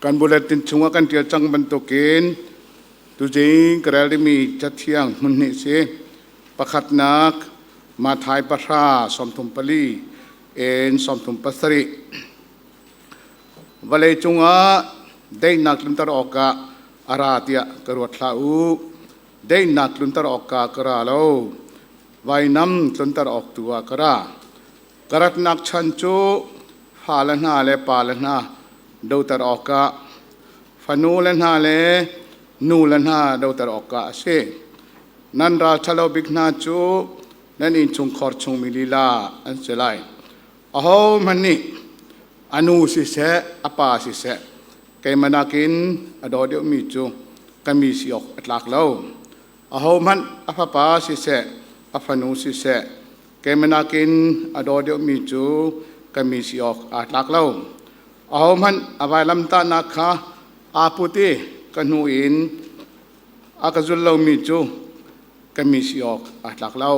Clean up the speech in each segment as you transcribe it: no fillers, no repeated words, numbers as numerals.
Kan bulletin chungah kan ṭial cang bantukin tuzing ka rel dingmi cathiang hmun hnih si. Pakhatnak Matthai pahra 34 in 37. Vawlei cungah daihnak tlunter awkah a ra tiah ka ruat hlah u. Daihnak tlunter awkah ka ra lo. Vainam tlunter awk tu ah ka ra. Ka ratnak chan cu fale hna le pale hna doter awkah, fanule hna le nule hna doter awkah a si. Nan ral ṭhalo bik hna cu nan innchungkhar chungmi lila an si lai. Ahohmanh nih a nu siseh, a pa siseh, keimah nakin a daw deuhmi cu ka mi si awk a tlak lo. Ahohmanh a fapa siseh, a fanu siseh, keimah nakin a daw deuhmi cu ka mi si awk aa tlak lo. Ahohmanh a vailamtahnak kha aa put i ka hnu in a ka zul lomi cu ka mi si awk aa tlak lo.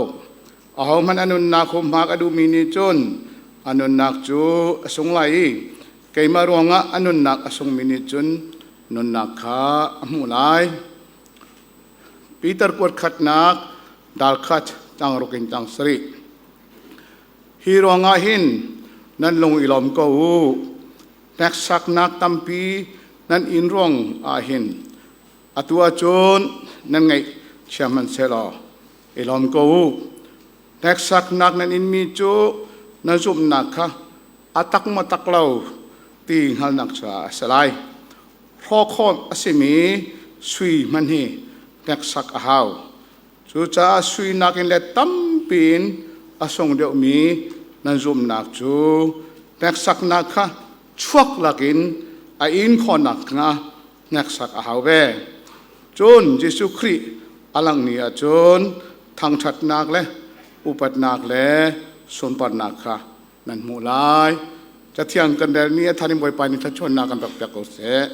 Ahohmanh a nunnak humhak a duhmi nih cun a nunnak cu a sung lai i keimah ruangah a nunnak a sungmi nih cun nunnak kha a hmuh lai. Peter kuat khatnak dal khat tang ruk in tang sarih. Hi ruangah hin nan lung i lawm ko u. Hneksaknak tampi nan in ruang ah hin atu ahcun nan ngaih chia hmanhsehlaw i lawm ko u. Hneksaknak nan inmi cu nan zumhnak kha a tak maw tak lo ti hngalhnak caah a si lai. Hrawkhawm a simi sui hmanh hi hneksak a hau. Cucaah sui nakin le tampi in a sung deuhmi nan zumhnak cu hneksaknak kha chuak lakin a in khawh nakhnga hneksak a hau ve. Cun Jesuh Khrih a langh ni ahcun thangṭhatnak le upatnak le sunparnak kha nan hmuh lai. Cathiang kan relmi a thar in Bawipa nih thluachuahnak kan rak pek ko seh.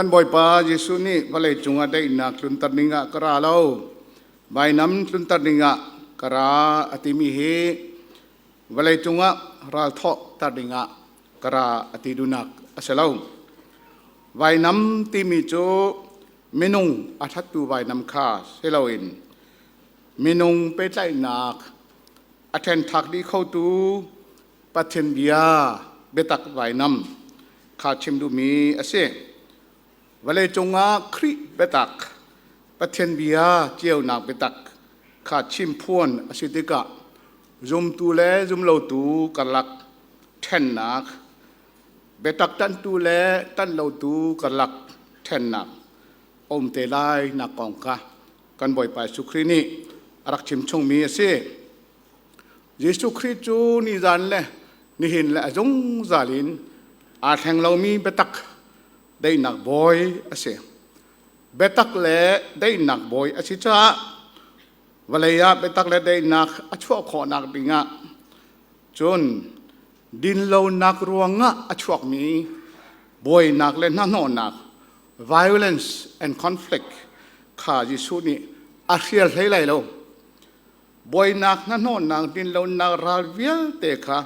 Kan Bawipa Jesuh nih vawlei cungah daihnak tlunter dingah ka ra lo, vainam tlunter dingah ka ra a timi hi vawlei cungah ral thawhter dingah ka ra a ti duhnak a si lo. Vainam timi cu minung a thattu vainam kha si loin minung pehtlaihnak a ṭhenṭhak dih khotu Pathian bia biatak vainam kha chim duhmi a si. Vawleicung ah Khrih biatak, Pathian bia ceunak biatak kha chimphuan a si tikah zumtu le zumlotu karlak ṭhennak, biatak ṭanhtu le ṭanh lotu karlak ṭhennak a um te lai nak kong kha kan Bawipa Jesuh Khrih nih a rak chim chungmi a si. Jesuh Khrih cu nizan le nihin le a zungzal in aa thleng lomi biatak daihnak bawi a si. Biatak le daihnak bawi a si caah vawlei ah biatak le daihnak a chuah khawhnak dingah cun dinlonak ruangah a chuakmi buainak le hnahnawhnak violence and conflict kha Jesuh nih a hrial hlei lai lo. Buainak hnahnawhnak dinlonak ral vialte kha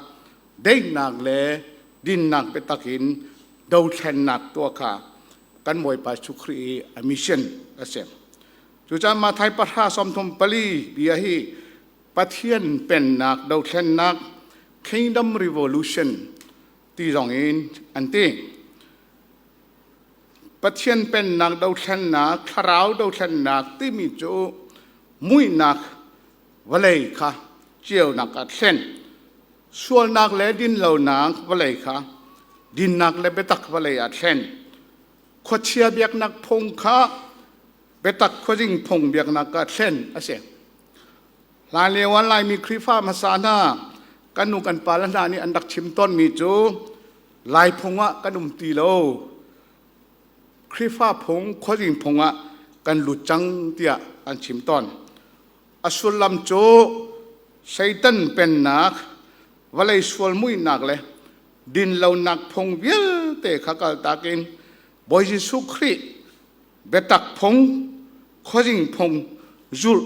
daihnak le dinnak biatak in dothlennak tuah kha kan Bawipa Jesuh Khrih i a mission a si. Cucaah Matthai 10:34 bia hi Pathian pennak dothlennak Kingdom Revolution ti zong in an ti. Pathian pennak dothlennak, thlarau dothlennak timi cu muihnak vawlei kha ceunak ah thlen, sualnak le dinlonak vawlei kha dinnak le biatak vawlei ah thlen, khuachia biaknak phung kha biatak khuazing phung biaknak ah thlen a si. Hlanlio ah Laimi Khrihfa hmasa hna kan nu kan pa le hna nih an rak chim tawnmi cu Lai phung ah kan um ti lo. Khrihfa phung, khuazing phung ah kan lut cang tiah an chim tawn. A sullam cu Satan pennak, vawlei sual muihnak le dinlonak phung vialte kha kaltak in Bawi Jesuh Khrih biatak phung, khuazing phung zulh,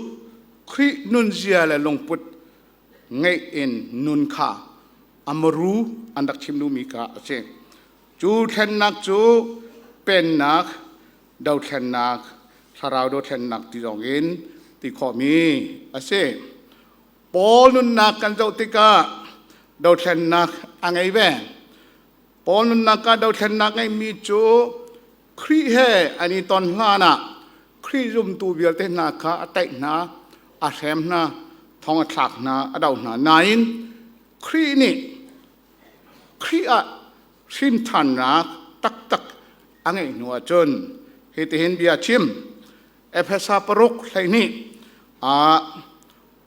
Khrih nunzia le lungput ngeih in nun kha a maru an rak chim duhmi kha a si. Cu thlennak cu pennak, dothlennak, thlarau dothlennak ti zong in ti khawhmi a si. Paul nunnak kan zoh tikah dothlennak a ngei ve. Paul nunnak ah dothlennak ngeihmi cu Khrih he an i ton hlan ah Khrih zumtu vialte hna kha a tlaih hna, a hrem hna, thong a thlak hna, a doh hna. Nain Khrih nih Khrih ah hrinthannak taktak a ngeih hnu ahcun hitihin bia a chim. Efesa 6:12 ah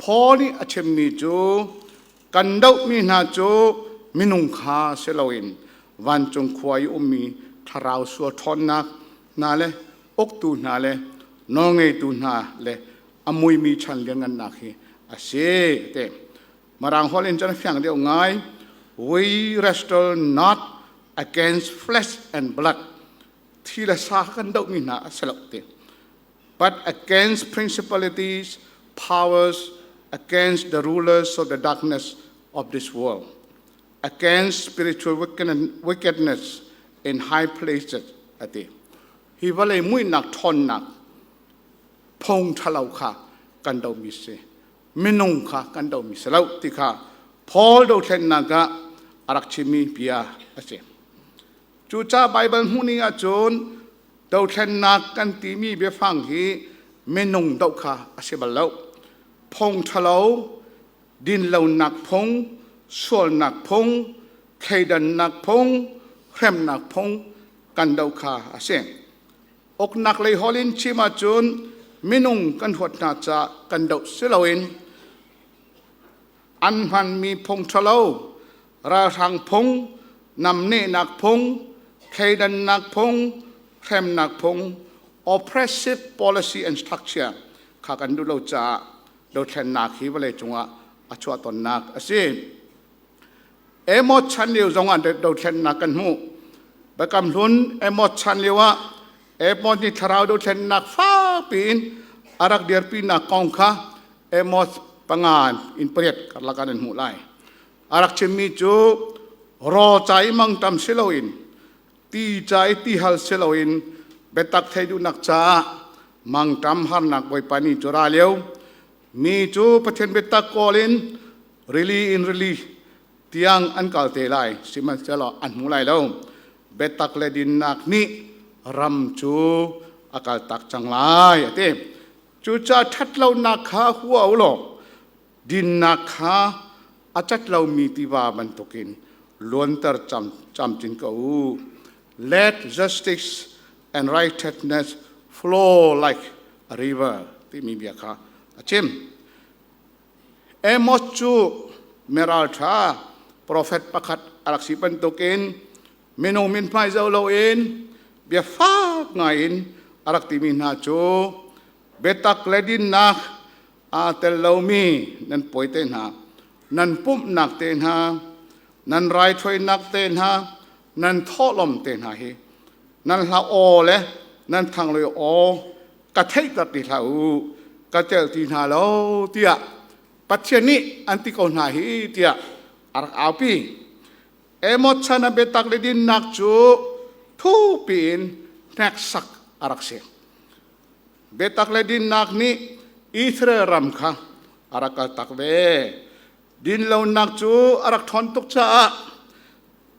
Paul nih a chimmi cu kan dohmi hna cu minung kha si loin vancung khua i ummi thlarau sual ṭhawnnak hna le uktu hna le nawlngeitu hna le a muimi chan lianngannak hi a si te. Mirang holh in cun a fiang deuh ngai. We wrestle not against flesh and blood. Thi le sa kan dohmi hna a si lo ti. But against principalities, powers, against the rulers of the darkness of this world, against spiritual wickedness in high places ati. Hi vawlei muihnak ṭhawnnak phung ṭhalo kha kan dohmi si. Minung kha kan dohmi si lo ti kha Paul dothlennak ah a rak chimmi bia a si. Cucaah Baibal hmuhning ahcun dothlennak kan timi biafang hi minung doh kha a si bal lo. Phung ṭhalo, dinlonak phung, sualnak phung, thleidannak phung, hremnak phung kan doh kha a si. Uknak lei hawl in chim ahcun minung kan huat hna caah kan doh si loin an hmanmi phung ṭhalo, ralhrang phung, namnehnak phung, thleidannak phung, hremnak phung, oppressive policy and structure kha kan duh lo caah dothlennak hi vawlei cungah a chuah tonnak a si. Amos chan lio zongah dothlennak kan hmuh. Biakam Hlun Amos chan lio ah Amos nih thlarau dothlennak fakpi in a rak dirpinak kong kha Amos 5 in 8 karlak ah nan hmuh lai. A rak chimmi cu raw ca i mangṭam si loin ti ca i tihal si loin biatak theih duhnak caah mangṭam harnak Bawipa ni cu ra lio. Mi cu Pathian biatak kawl in rili in rili tiang an kal te lai, sihmanhsehlaw an hmu lai lo. Biatak le dinnak nih ram cu a kaltak cang lai, a ti. Cucaah ṭhatlonak kha hua u law dinnak kha a cat lomi tiva bantukin luanter camcin ko u. Let justice and righteousness flow like a river timi bia kha a chim. Amos cu miralṭha profet pakhat a rak si bantukin minung mithmai zoh loin bia fak ngaiin a rak timi hna cu biatak le dinnak aa tel lomi nan puai te hna, nan pumhnak te hna, nan raithawinak te hna, nan thawhlawm te hna hi nan hla aw le nan thanglui aw ka theihter ti hlah u, ka telh ti hna lo tiah Pathian nih an ti ko hna hi tiah a rak aupi. Amos chan ah biatak le dinnak cu thupi in hneksak a rak si. Biatak le dinnak nih Israel ram kha a rak kaltak ve. Dinlonak cu a rak ṭhawn tuk caah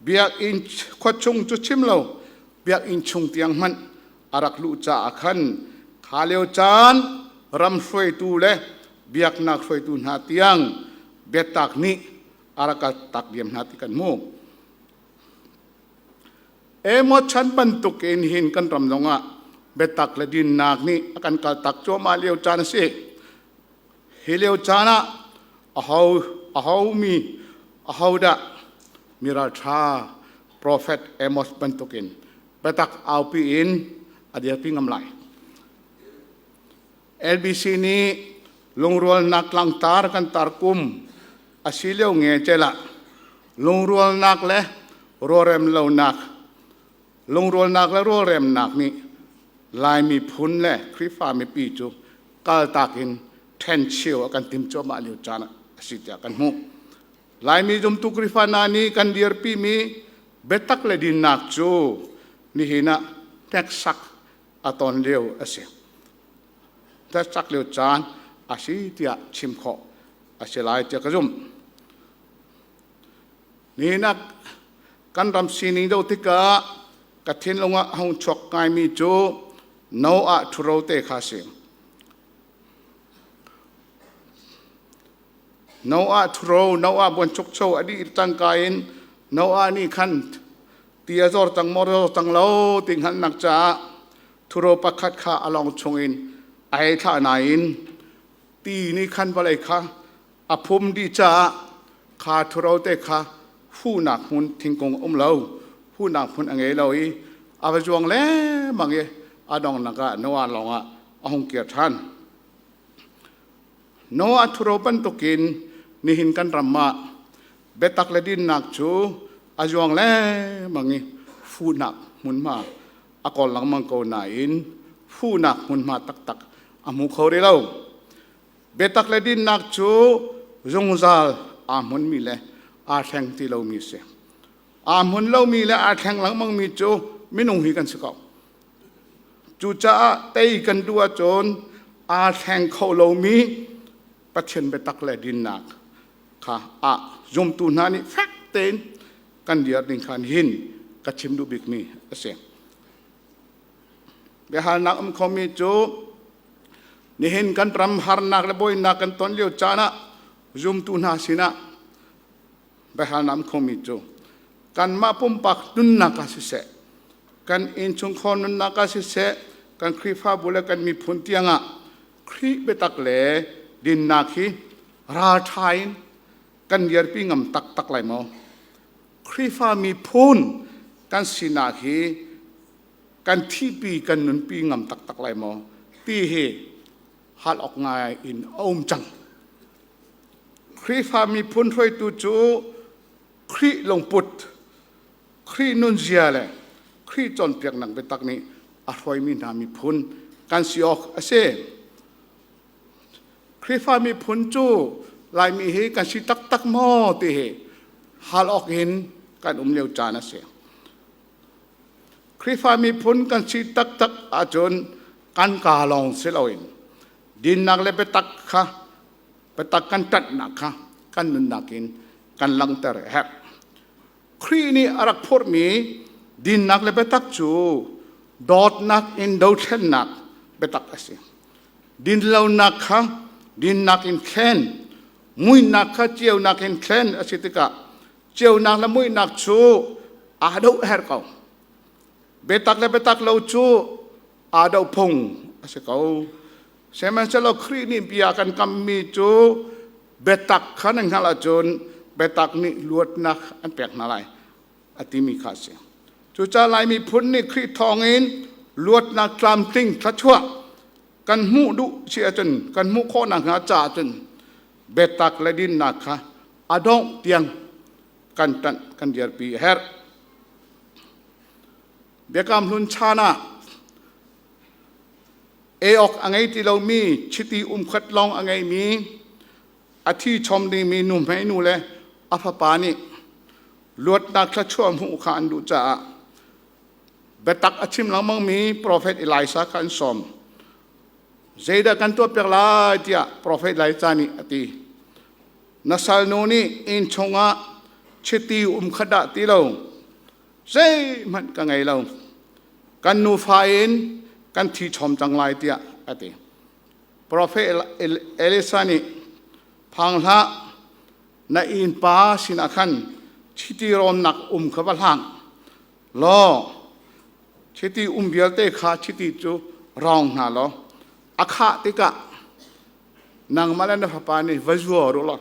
biakinn khua chung cu chim lo biakinn chung tiang hmanh a rak luh caah khan kha lio caan ram hruaitu le biaknak hruaitu hna tiang biatak nih a rak kaltak diam hna ti kan hmuh. Emaw chan bantuk in hin kan ram zongah biatak le dinnak nih a kan kaltak cuahmah lio caan a si. Hi lio caan ah aho mi ahodah mi ralṭha profet Amos bantukin biatak aupi in a dirpi ngam lai. LBC nih lungrualnak tlangtar kan tar kum a si lio nge cel ah lungrualnak le rualrem lonak lungrualnak le rualremnak nih Lai miphun le Khrihfa mipi cu kaltak in ṭhencheu a kan tim cuahmah lio caan a si tiah kan hmuh. Laimi zumtu Khrihfa hna nih kan dirpimi biatak le dinnak cu nihin ah hneksak a ton lio a si. Hneksak lio caan a si tiah chim khawh a si lai tiah ka zumh. Nihin ah kan ram sining zoh tikah ka thinlung ah a hung chuak ngaimi cu Noah ṭhuro te kha a si. Noah ṭhuro, Noah buanchukcho a dih cangka in Noah nih khan ti a zor cang maw zor cang lo ti hngalhnak caah ṭhuro pakhat kha a lawng chungin a hei thlah nain ti nih khan vawlei kha a phum dih caah kha ṭhuro te kha huhnak hmun thingkung a um lo, huhnak hmun a ngei lo i a va zuang lengmang i a donghnak ah Noah lawngah a hung kir ṭhan. Noah ṭhuro bantukin nihin kan ram ah biatak le dinnak cu a zuang lengmang i fuhnak hmunhma a kawl lengmang ko nain fuhnak hmunhma taktak a hmu kho rih lo. Biatak le dinnak cu zungzal aa hmunmi le aa thleng ti lomi a si. Aa hmun lomi le aa thleng lengmangmi cu minung hi kan si ko. Cucaah tei kan duh ahcun aa thleng kho lomi Pathian biatak le dinnak kha ah zumtu hna nih fek tein kan dir ding khan hin ka chim duh bikmi a si. Biahalnak um khomi cu nihin kan ram harnak le buainak kan ton lio caan ah zumtu hna sinah biahalnak um khomi cu kanmah pumpak nunnak ah siseh, kan innchungkhar nunnak ah siseh, kan Khrihfabu le kan miphun tiangah Khrih biatak le dinnak hi ralṭha in kan dirpi ngam taktak lai maw? Khrihfa miphun kan sinak hi kan thihpi kan nunpi ngam taktak lai maw ti hi hal awk ngai in a um cang. Khrihfa miphun hruaitu cu Khrih lungput, Khrih nunzia le Khrih cawnpiaknak biatak nih a hruaimi hna miphun kan si awk a si. Khrihfa miphun cu Laimi hi kan si taktak maw ti hi hal awk in kan um lio caan a si. Khrihfa miphun kan si taktak ahcun kan kaa lawng si loin dinnak le biatak kha biatak kan ṭanhnak kha kan nunnak in kan langhter a herh. Khrih nih a rak phurhmi dinnak le biatak cu dawtnak in dothlennak biatak a si. Dinlonak kha dinnak in thlen, muihnak kha ceunak in thlen a si tikah ceunak le muihnak cu aa doh herh ko. Biatak le biatak lo cu aa doh phung a si ko. Sihmanhsehlaw Khrih nih bia kan kammi cu biatak kha nan hngalh ahcun biatak nih luatnak an pek hna lai a timi kha a si. Cucaah Lai miphun nih Khrih thawngin luatnak tlamtling thluachuah kan hmuh duh si ahcun kan hmuh khawh nakhnga caah cun biatak le dinnak kha a dongh tiang kan ṭanh kan dirpi a herh. Biakam Hlun chan ah ei awk a ngei ti lomi chiti umkhat lawng a ngeimi a thi chom dingmi nuhmei nu le a fapa nih luatnak thluachuah hmuh kha an duh caah biatak a chim lengmangmi profet Elijah kha an sawm. Zeidah kan tuahpiak lai tiah profet Elijah nih a ti. Na salnu nih inn chungah chiti umkhat dah ti lo zeihmanh ka ngei lo. Kan nufa in kan thi chom cang lai tiah a ti. Profet Elisa nih phang hlah na innpa sinah khan chiti rawnnak um kha va hlang law chiti um vialte kha chiti cu rawng hna law a khah tikah nangmah le na fapa nih va zuar u law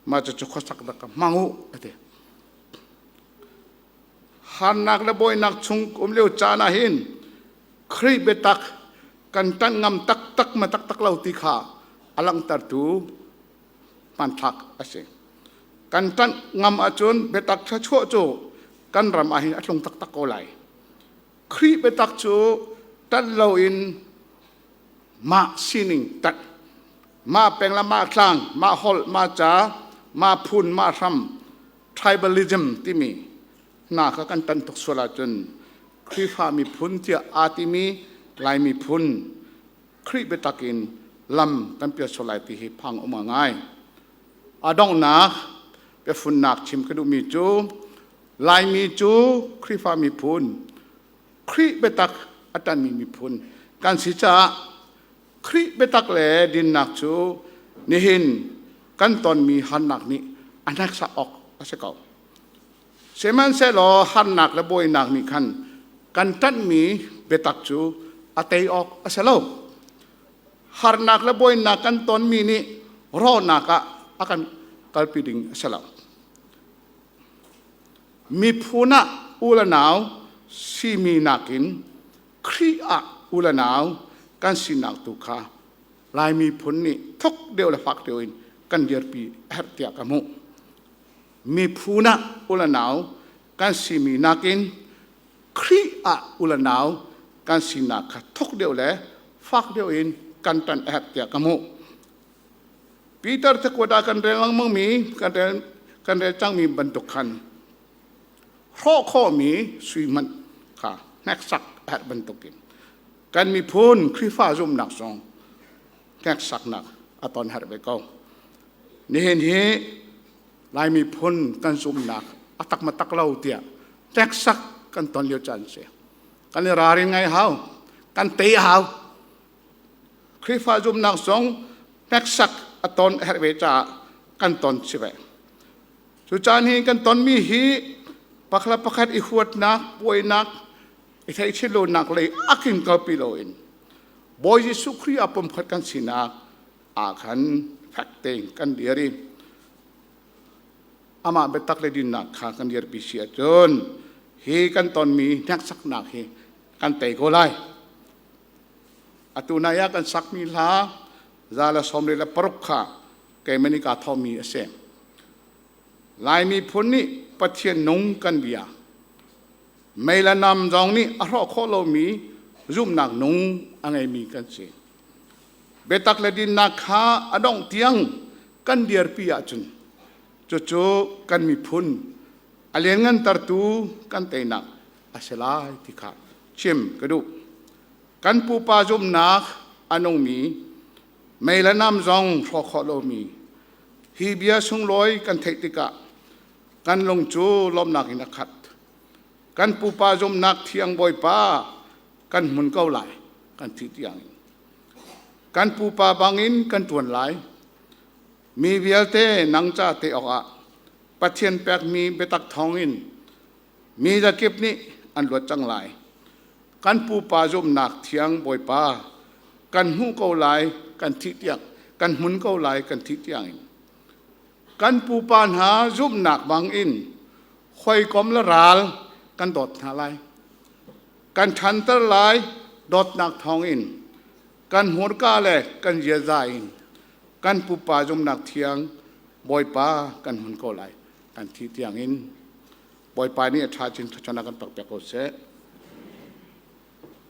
mah cucu khuasak dak ka hmang u a ti. Harnak le bawinak chung um lio caan ah hin Khrih biatak kan ṭanh ngam taktak ma taktak lo ti kha a langhtertu hmanthlak a si. Kan ṭanh ngam ahcun biatak thluachuah cu kan ram ah hin a tlung taktak ko lai. Khrih biatak cu ṭanh loin mah sining ṭanh, mah peng le mah tlang, mah holh, mah ca, mah phun, mah hram, tribalism timi hna kha kan ṭanh tuk sual ahcun Khrihfa miphun tiah aa timi Lai miphun Khrih biatak in lam kan pial sual lai ti hi phang um ngai. A donghnak biafunnak chim ka duhmi cu Laimi cu Khrihfa miphun Khrih biatak a ṭanmi miphun kan si caah Khrih biatak le dinnak cu nihin kan tonmi harnak nih a hneksak awk a si ko. Sihmanhsehlaw harnak le buainak nih khan kan ṭanhmi biatak cu a tei awk a si lo. Harnak le buainak kan tonmi nih rawhnak ah a kan kalpi ding a si lo. Miphun ah u le nau simi nakin Khrih ah u le nau kan sinak tu kha Lai miphun nih thuk deuh le fak deuh in kan dirpi a herh tiah ka hmuh. Miphun ah u le nau kan simi nakin Khrih ah u le nau kan sinak kha thuk deuh le fak deuh in kan ṭanh a herh tiah ka hmuh. Peter cakuat ah kan rel lengmangmi kan rel cangmi bantuk khan hrawh khawhmi sui hmanh kha hneksak a herh bantukin kan miphun Khrihfa zumhnak zong hneksaknak a ton herh ve ko. Nihin hi Lai miphun kan zumhnak a tak ma tak lo tiah hneksak kan ton lio caan si. Kan i ralrin ngai hau, kan tei a hau. Khrihfa zumhnak zong hneksak a ton a herh ve caah kan ton si ve. Cu caan hi kan tonmi hi pakhat le pakhat i huatnak, buainak, i theihchin lonak lei a kin kalpi loin Bawi Jesuh Khrih ah pumkhat kan sinak ah khan fek tein kan dir i amah biatak le dinnak kha kan dirpi si ahcun hi kan tonmi hneksaknak hi kan tei ko lai. Atu nai ah kan sakmi hla 126 kha keimah nih kaa thawhmi a si. Lai miphun nih Pathian nung kan bia. Mei le nam zong nih a hrawh khawh lomi Zumhnak nung a ngeimi kan si. Biatak le dinnak kha a dongh tiang kan dirpi ahcun cucu kan miphun a lianngantertu kan teinak a si lai ti kha chim ka duh. Kan pupa zumhnak a nungmi mei le nam zong hrawh khawh lomi hi bia sunglawi kan theih tikah kan lung cu lawmhnak in a khat. Kan pupa zumhnak thiang Bawipa kan hmun ko lai kan thih tiang in. Kan pupa bangin kan ṭuan lai. Mi vialte nang ca te awkah Pathian pekmi biatak thawngin mi zakip nih an luat cang lai. Kan pupa zumhnak thiang Bawipa kan hmuh ko lai kan thih tiang kan hmun ko lai kan thih tiang in. Kan pupa hna zumhnak bangin hawikom le ral kan dawt hna lai. Kan ṭhanter lai dawtnak thawngin kan hmurka le kan ziaza in kan pupa zumhnak thiang Bawipa kan hmun ko lai kan thih tiangin. Bawipa nih a ṭha chin thluachuahnak kan pek piak ko seh.